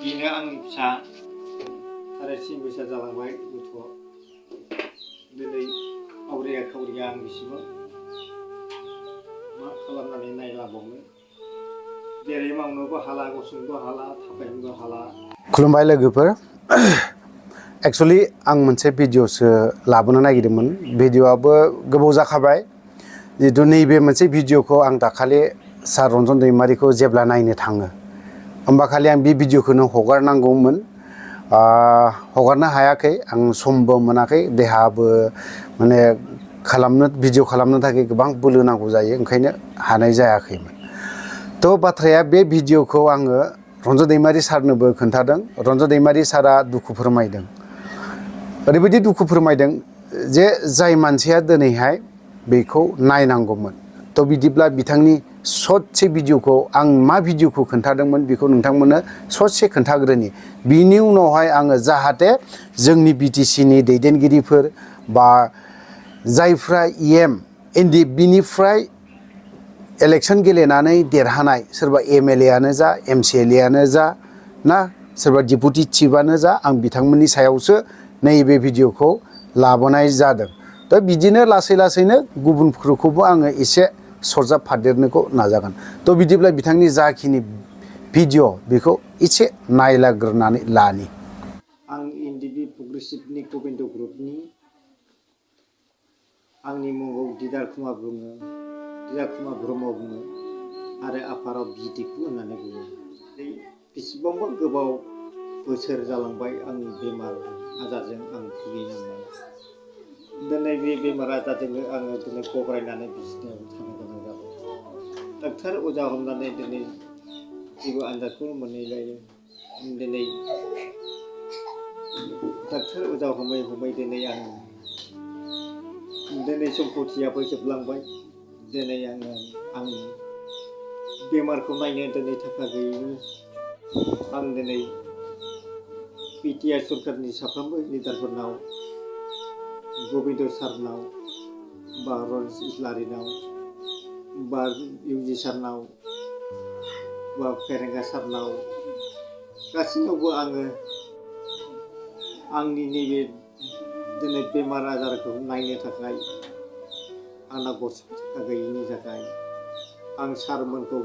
बेनो आंनि फिसा आरो 3 बोसोर जालांबाय गथ' दिनै आवरिया खावरिया आं बिसिबां मा खालामनानै नायलाबावनो जेरै मावनोबो हाला गसंनोबो हाला थाबायनोबो हाला। खुलुमबाय लोगोफोर। एक्चुअली आं मोनसे भिडिअ'सो लाबोनो नागिरदोंमोन। भिडिअ'आबो गोबाव जाखाबाय। जितु नैबे मोनसे भिडिअ'खौ आं दाखालि सार रन्जन दैमारिखौ जेब्ला नायनो थाङो होमबा खालि आं बे भिडिअ'खौनो हगारनांगौमोन। हगारनो हायाखै, आं समबो मोनाखै, देहाबो माने भिडिअ' खालामनो थाखाय गोबां बोलो नांगौ जायो, ओंखायनो हानाय जायाखैमोन। थ' बाथ्राया बे भिडिअ'खौ आङो रन्जन दैमारि सारनोबो खोन्थादों। रन्जन दैमारि सारा दुखु फोरमायदों, ओरैबायदि दुखु फोरमायदों जे जाय मानसिया दिनैहाय बेखौ नायनांगौमोन। थ' बिदिब्ला बिथांनि ससे भिडिअ'खौ आं मा भिडिअ'खौ खोन्थादोंमोन बेखौ नोंथांमोननो ससे खोन्थाग्रोनि। बिनि उनावहाय आङो जाहाथे जोंनि BTCनि दैदेनगिरिफोर बा जायफ्रा NDFनिफ्राय इलेक्सन गेलेनानै देरहानाय, सोरबा MLA आनो जा, MCLA आनो जा ना सोरबा डिपुटि चिफआनो जा, आं बिथांमोननि सायावसो नैबे भिडिअ'खौ लाबोनाय जादों। दा बिदिनो लासै लासैनो गुबुनफोरखौबो आङो एसे सरजाबफादेरनोखौ नाजागोन। थ' बिदिब्ला बिथांनि जाखिनि भिडिअ' बेखौ एसे नायलाग्रोनानै लानि। आं NDF प्रग्रेसिभनि गबिन्द ग्रुपनि आंनि मुंखौ दिदार कुमार ब्रह्म बुङो आरो आफाराव बिदिखु होननानै बुङो। बेसेबांबा गोबाव बोसोर जालांबाय आंनि बेमार आजारजों आं भुगिनांनाय। दिनै बे बेमार आजारजोंनो आङो दिनै गब्रायनानै बिसिनायाव थानो गोनां जाबाय। डाक्टार अजा हमनानै दिनै जेबो आनजादखौ मोनैलाय दिनै डाक्टार अजा हमै हमै दिनै आङो सम्पथियाबो जोबलांबाय। दिनै आं बेमारखौ नायनो दिनै थाखा गैयैनि आं दिनै BTR सरकारनि साफ्रोमबो लिडारफोरनाव, गबिन्द सारनाव बा रनजित इस्लारिनाव बा UG सारनाव बा फेरेंगा सारनाव गासैनावबो आङो आंनि नैबे दिनै बेमार आजारखौ नायनो थाखाय आंना गरसे थाखा गैयैनि थाखाय आं सारमोनखौ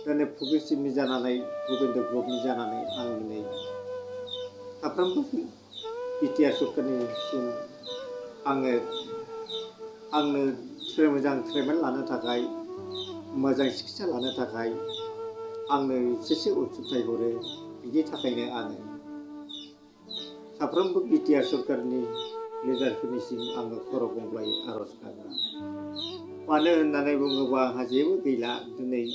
दिनै प्रग्रेसिभनि जानानै गबिन्द ग्रुपनि जानानै आं दिनै साफ्रोमबो BTR सरकारनिसिम आंनो मोजां ट्रिटमेन्ट लानो थाखाय, मोजां सिकित्सा लानो थाखाय आंनो एसेसो अनसुंथाइ हरो। बिनि थाखायनो आङो साफ्रोमबो BTR सरकारनि लिडारफोरनिसिम आङो खर' गंग्लायै आर'ज गाबो। मानो होननानै बुङोबा आंहा जेबो गैला। दिनै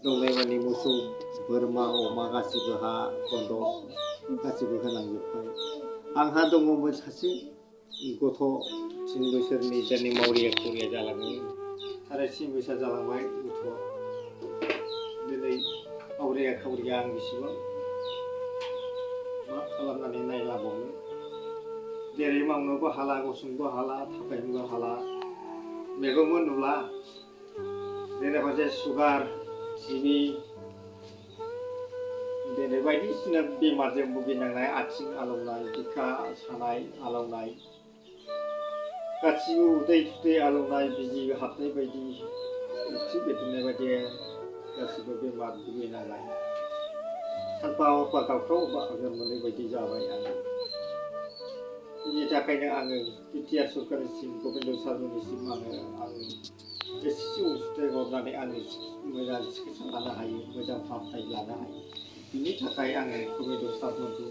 दंनाय मानि मोसौ बोरमा अमा गासिबो हा बन्दक गासिबो होनांजोब्बाय। आंहा दङमोन सासे गथ' 3 बोसोरनि दिनै मावरिया खावरिया जालाङो आरो 3 बोसोर जालांबाय गथ'। दिनै आवरिया खावरिया आं बिसिबां मा खालामनानै नायलाबावनो जेरै मावनोबो हाला गसंनोबो हाला थाबायनोबो हाला, मेगनबो नुला। जेरै सुगार TB दिनै बायदिसिना बेमारजों भुगिनांनाय, आथिं आलौनाय, बिखा सानाय आलौनाय, गासिबो उदै थुदै आलौनाय, बिजि हाबनाय बायदि, उथ्रि बेरदेरनाय बायदि गासिबो बेमार भुगिनांनाय, सानफा हरफा गाबख्राव बाहागो मोनै बायदि जाबाय आङो। बिनि थाखायनो आङो BTR सरकारनिसिम गबिन्द सारमोननिसिम आं एसेसो अनसुंथाइ हरनानै आंनि मोजां सिकित्सा लानो हायो, मोजां फाहामथाय लानो हायो। बिनि थाखाय आङो गबिन्द सारमोनखौ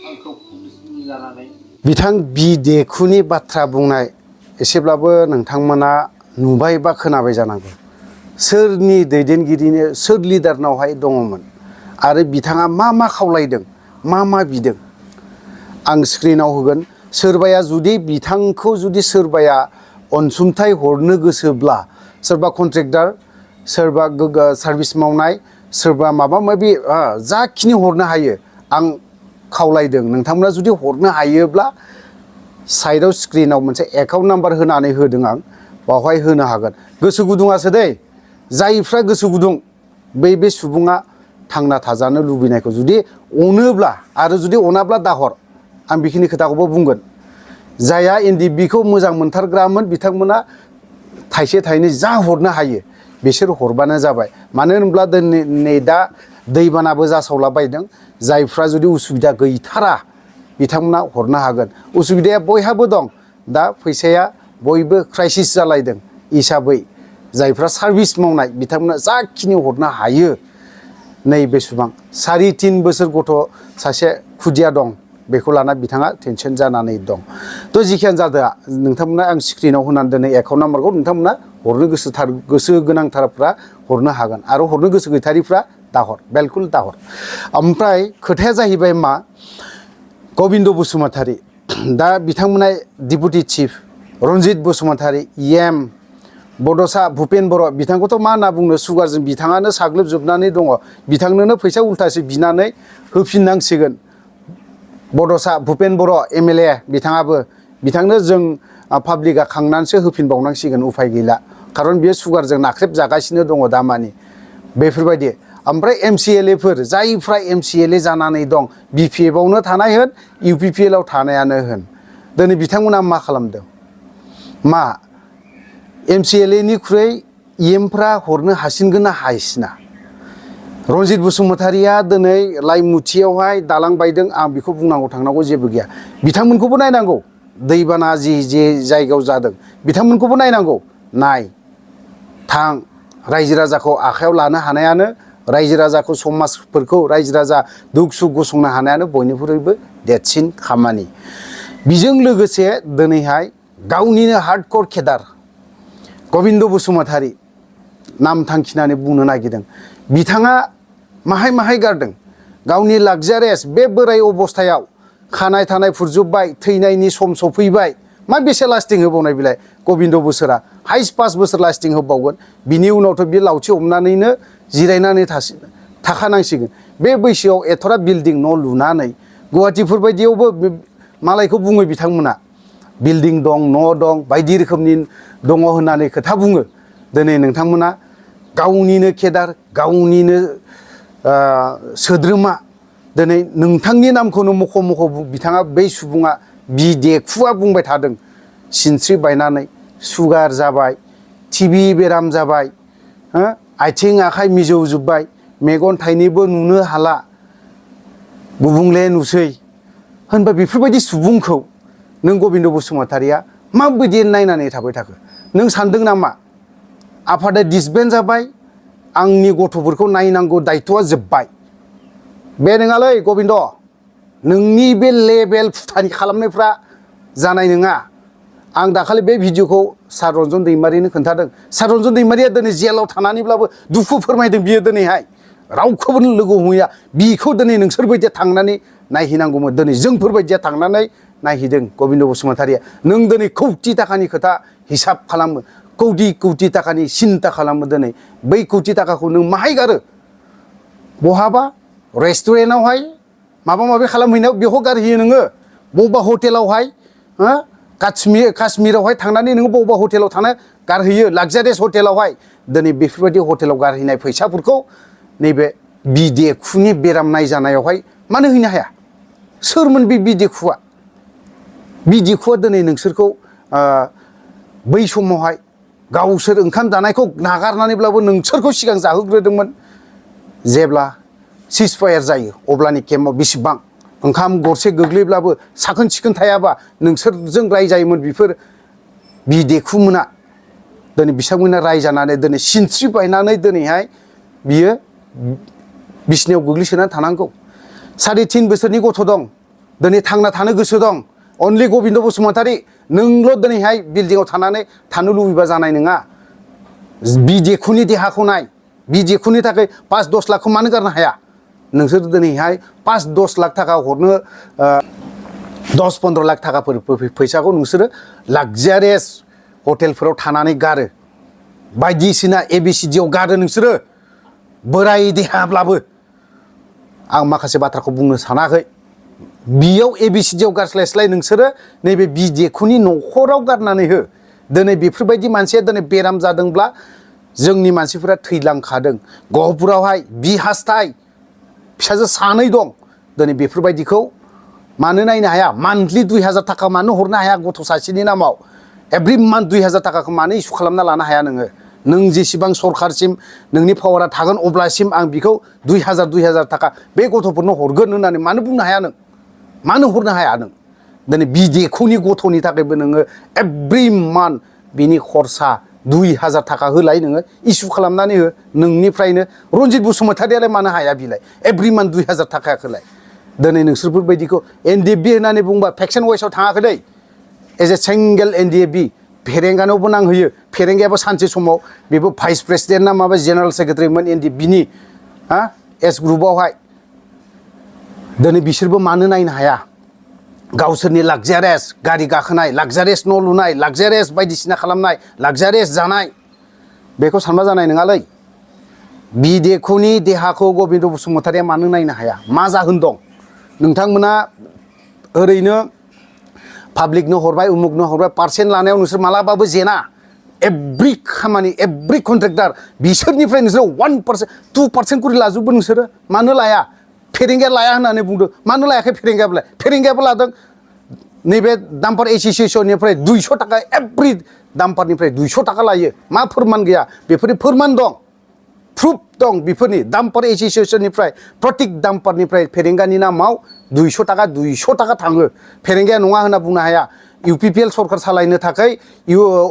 आंखौ प्रग्रेसिभनि जानानै बिथां बिदेकुनि बाथ्रा बुंनाय एसेब्लाबो नोंथांमोना नुबाय बा खोनाबाय जानांगौ। सोरनि दैदेनगिरिनो, सोर लिडारनावहाय दङमोन आरो बिथाङा मा खावलायदों, मा बिदों, आं स्क्रिनाव होगोन। सोरबाया जुदि बिथांखौ जुदि सोरबाया अनसुंथाइ हरनो गोसोब्ला, सोरबा कन्ट्रेक्टर, सोरबा सार्भिस मावनाय, सोरबा माबा माबि जाखिनि हरनो हायो आं खावलायदों। नोंथांमोना जुदि हरनो हायोब्ला साइडआव स्क्रिनाव मोनसे एकाउन्ट नाम्बार होनानै होदों आं, बावहाय होनो हागोन। गोसो गुदुङासो दै, जायफ्रा गोसो गुदुं बे सुबुङा थांना थाजानो लुबैनायखौ जुदि अनोब्ला आरो जुदि अनाब्ला दाहर आं बेखिनि खोथाखौबो बुंगोन जायहा एनडिएफबिखौ मोजां मोनथारग्रामोन बिथांमोना थाइसे थाइनै जा हरनो हायो बिसोर हरबानो जाबाय मानो होनब्ला नै दा दैबानाबो जासावलाबायदों जायफ्रा जुदि उसुबिदा गैथारा बिथांमोना हरनो हागोन उसुबिदाया बयहाबो दं दा फैसाया बयबो क्राइसिस जालायदों हिसाबै जायफ्रा सार्भिस मावनाय बिथांमोना जाखिनि हरनो हायो नै बेसेबां 3.5 बोसोर गथ' सासे खुदिया दं बेखौ लाना बिथाङा टेनसन जानानै दं थ' जिखियानो जादों नोंथांमोना आं स्क्रिनाव होनानै दोनै एकाउन्ट नाम्बारखौ नोंथांमोना हरनो गोसो गोनांथारफ्रा हरनो हागोन आरो हरनो गोसो गैथारिफ्रा दाहर बिलकुल दाहर ओमफ्राय खोथाया जाहैबाय मा गबिन्द बसुमतारी दा बिथांमोना डिपुटि चिफ रन्जित बसुमतारी एम बड'सा भुपेन बर' बिथांखौथ' मा होनना बुंनो सुगारजों बिथाङानो साग्लोबजोबनानै दङ बिथांनोनो फैसा उल्थासो बिनानै होफिननांसिगोन बड'सा भुपेन बर' एमएलए बिथाङाबो बिथांनो जों पाब्लिकआ खांनानैसो होफिनबावनांसिगोन उफाय गैला खारन बियो सुगारजों नाख्रेब जागासिनो दङ दामानि बेफोरबायदि ओमफ्राय एमसिएलएफोर जायफ्रा एमसिएलए जानानै दं बिपिएफआवनो थानाय होन इउपिपिएलआव थानायानो होन दिनै बिथांमोना मा खालामदों मा एमसिएलएनिख्रुइ एमफ्रा हरनो हासिनगोन ना हासिना रन्जित बसुमतारीया दिनै लाइमुथियावहाय दालां बायदों आं बेखौ बुंनांगौ थांनांगौ जेबो गैया बिथांमोनखौबो नायनांगौ दैबाना जे जायगायाव जादों बिथांमोनखौबो नायनांगौ नाय थां रायजो राजाखौ आखायाव लानो हानायानो रायजो राजाखौ समाजफोरखौ रायजो राजा दुख सुख गसंनो हानायानो बयनिख्रुइबो देरसिन खामानि बेजों लोगोसे दिनैहाय गावनिनो हार्डकर केडार गबिन्द बसुमतारी नाम थांखिनानै बुंनो नागिरदों बिथाङा माहाय माहाय गारदों गावनि लाक्जारियास बे बोराय अबस्थायाव खानाय थानाय फुरजोब्बाय थैनायनि सम सफैबाय मा बेसे लास्टिं होबावनाय बिलाय गबिन्द बोसोरा हाइस्ट 5 बोसोर लास्टिं होबावगोन बिनि उनावथ' बे लावथि हमनानैनो जिरायनानै थाखानांसिगोन बे बैसोआव एथरा बिल्डिं न' लुनानै गुवाहाटीफोर बायदियावबो मालायखौ बुङो बिथांमोना बिल्डिं दं न' दं बायदि रोखोमनि दङ होननानै खोथा बुङो दिनै नोंथांमोना गावनिनो केडार गावनिनो सोद्रोमा दिनै नोंथांनि नामखौनो मख' मख' बिथाङा बै सुबुङा बिदेखुआ बुंबाय थादों सिनस्रि बायनानै सुगार जाबाय टिबि बेराम जाबाय आथिं आखाइ मिजौजोब्बाय मेगन थाइनैबो नुनो हाला गुबुंले नुसै होनबा बेफोरबायदि सुबुंखौ नों गबिन्द बसुमतारीया माबायदि नायनानै थाबाय थाखो नों सानदों नामा आफादा डिसबेन्ड जाबाय आंनि गथ'फोरखौ नायनांगौ दायथ'आ जोब्बाय बे नङालै गबिन्द नोंनि बे लेबेल फुथानि खालामनायफ्रा जानाय नङा आं दाखालि बे भिडिअखौ सार रन्जन दैमारिनो खोन्थादों सार रन्जन दैमारिया दिनै जेलाव थानानैब्लाबो दुखु फोरमायदों बियो दिनैहाय रावखौबो लोगो हमहैया बिखौ दिनै नोंसोरबायदिया थांनानै नायहैनांगौमोन दिनै जोंफोरबायदिया थांनानै नायहैदों गबिन्द बसुमतारीया नों दिनै कौटि थाखानि खोथा हिसाब खालामो कौटि थाखानि सिन्था खालामो दिनै बै कौटि थाखाखौ नों माहाय गारो बहाबा रेस्टुरेन्टआवहाय माबा माबि खालामहैनायाव बेखौ गारहैयो नोङो बबेबा हटेलावहाय काश्मीरावहाय थांनानै नोङो बबेबा हटेलाव थानो गारहैयो लाक्जारियास हटेलावहाय दिनै बेफोरबायदि हटेलाव गारहैनाय फैसाफोरखौ नैबे बिदेखुनि बेराम नायजानायावहाय मानो हैनो हाया सोरमोन बे बिदेखुआ दिनै नोंसोरखौ बै समावहाय गावसोर ओंखाम जानायखौ नागारनानैब्लाबो नोंसोरखौ सिगां जाहोग्रोदोंमोन जेब्ला सिजफायार जायो अब्लानि केम्पआव बेसेबां ओंखाम गरसे गोग्लैब्लाबो साखोन सिखोन थायाबा नोंसोरजों रायजायोमोन बेफोर बिदेखुमोना दिनै बिथांमोना रायजानानै दिनै सिनस्रि बायनानै दिनैहाय बियो बिसिनायाव गोग्लैसोनानै थानांगौ 3.5 बोसोरनि गथ' दं दिनै थांना थानो गोसो दं अनलि गबिन्द बसुमतारी नोंल' दिनैहाय बिल्डिंआव थानानै थानो लुबैबा जानाय नङा बिदेखुनि देहाखौ नाय बिदेखुनि थाखाय 5-10 लाखखौ मानो गारनो हाया नोंसोर दिनैहाय 5-10 लाख थाखा हरनो 10-15 लाख थाखाफोर फैसाखौ नोंसोरो लाक्जारियास हटेलफोराव थानानै गारो बायदिसिना ABCDआव गारो नोंसोरो बोराय देहाब्लाबो आं माखासे बाथ्राखौ बुंनो सानाखै बियाव ABCDआव गारस्लायस्लाय नोंसोरो नैबे बिदेखुनि न'खराव गारनानै हो दिनै बेफोरबायदि मानसिया दिनै बेराम जादोंब्ला जोंनि मानसिफोरा थैलांखादों गहपुरावहाय बि हास्थाय फिसाजो सानै दं दिनै बेफोरबायदिखौ मानो नायनो हाया मान्थलि 2000 थाखा मानो हरनो हाया गथ' सासेनि नामाव एभ्रि मान्थ 2000 थाखाखौ मानो इसु खालामना लानो हाया नोङो नों जेसेबां सरखारसिम नोंनि पावारा थागोन अब्लासिम आं बिखौ 2000 थाखा बे गथ'फोरनो हरगोन होननानै मानो बुंनो हाया नों मानो हरनो हाया नों दिनै बिदेखौनि गथ'नि थाखायबो नोङो एभ्रि मान्थ बिनि खरसा 2000 थाखा होलाय नोङो इसु खालामनानै हो नोंनिफ्रायनो रन्जित बसुमतारियालाय मानो हाया बिलाय एभ्रि मान्थ 2000 थाखाखौलाय दिनै नोंसोरफोरबायदिखौ एनडिएफबि होननानै बुंबा भेक्सिन वाइसआव थाङाखै दै एज ए सिंगेल एनडिएफबि फेरेंगानोबो नांहोयो फेरेंगायाबो सानसे समाव बेबो भाइस प्रेसिडेन्ट ना माबा जेनेरेल सेक्रेटारिमोन एनडिएफबिनि हा एस ग्रुपआवहाय दिनै बिसोरबो मानो नायनो हाया गावसोरनि लाक्जारियास गारि गाखोनाय लाक्जारियास न' लुनाय लाक्जारियास बायदिसिना खालामनाय लाक्जारियास जानाय बेखौ सानबा जानाय नङालै बिदेखौनि देहाखौ गबिन्द बसुमतारिया मानो नायनो हाया मा जाहोन दं नोंथांमोना ओरैनो पाब्लिकनो हरबाय उमुकनो हरबाय पार्सेन्ट लानायाव नोंसोर मालाबाबो जेना एभ्रि खामानि एभ्रि कन्ट्रेक्टार बिसोरनिफ्राय नोंसोरो 1% 2% करि लाजोबो नोंसोरो मानो लाया फेरेंगाया लाया होननानै बुंदों मानो लायाखै फेरेंगायाबो लादों नैबे दाम्पार एस'सियेसननिफ्राय 200 थाखा एभ्रि दाम्पारनिफ्राय 200 थाखा लायो मा फोरमान गैया बेफोरनि फोरमान दं प्रुफ दं बेफोरनि दाम्पार एस'सियेसननिफ्राय प्रत्येक दाम्पारनिफ्राय फेरेंगानि नामाव 200 थाखा थाङो फेरेंगाया नङा होनना बुंनो हाया इउपिपिएल सरकार सालायनो थाखाय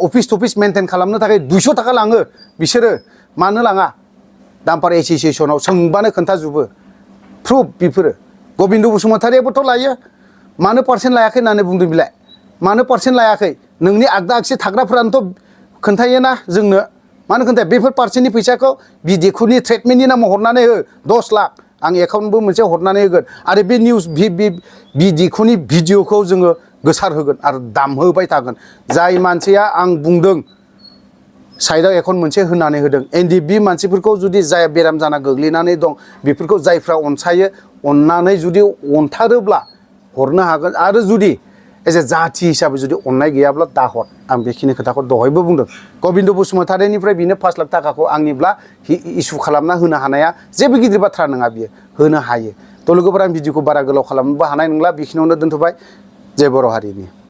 अफिस टफिस मेनटेन खालामनो थाखाय 200 थाखा लाङो बिसोरो मानो लाङा दाम्पार एस'सियेसनाव सोंबानो खोन्थाजोबो प्रुफ बेफोरो गबिन्द बसुमतारियाबोथ' लायो मानो पार्सेन्ट लायाखै होननानै बुंदों बिलाय मानो पार्सेन्ट लायाखै नोंनि आगदा आगसि थाग्राफोरानोथ' खोन्थायोना जोंनो मानो खोन्थाया बेफोर पार्सेन्टनि फैसाखौ बिदेखौनि ट्रिटमेन्टनि नामाव हरनानै हो 10 लाख आं एकाउन्टबो मोनसे हरनानै होगोन आरो बे निउस बिदेखौनि भिडिअखौ जोङो गोसार होगोन आरो दामहोबाय थागोन जाय मानसिया आं बुंदों साइडआव एकाउन्ट मोनसे होनानै होदों एनडिएफबि मानसिफोरखौ जुदि जाय बेराम जाना गोग्लैनानै दं बेफोरखौ जायफ्रा अनसायो अननानै जुदि अनथारोब्ला हरनो हागोन आरो जुदि एज ए जाथि हिसाबै जुदि अननाय गैयाब्ला दाहर आं बेखिनि खोथाखौ दहायबो बुंदों गबिन्द बसुमतारिनिफ्राय बिनो 5 लाख थाखाखौ आंनिब्ला इसु खालामना होनो हानाया जेबो गिदिर बाथ्रा नङा बियो होनो हायो थ' लोगोफोर आं भिडिअखौ बारा गोलाव खालामनोबो हानाय नंला बेखिनियावनो दोनथ'बाय जय बर' हारिनि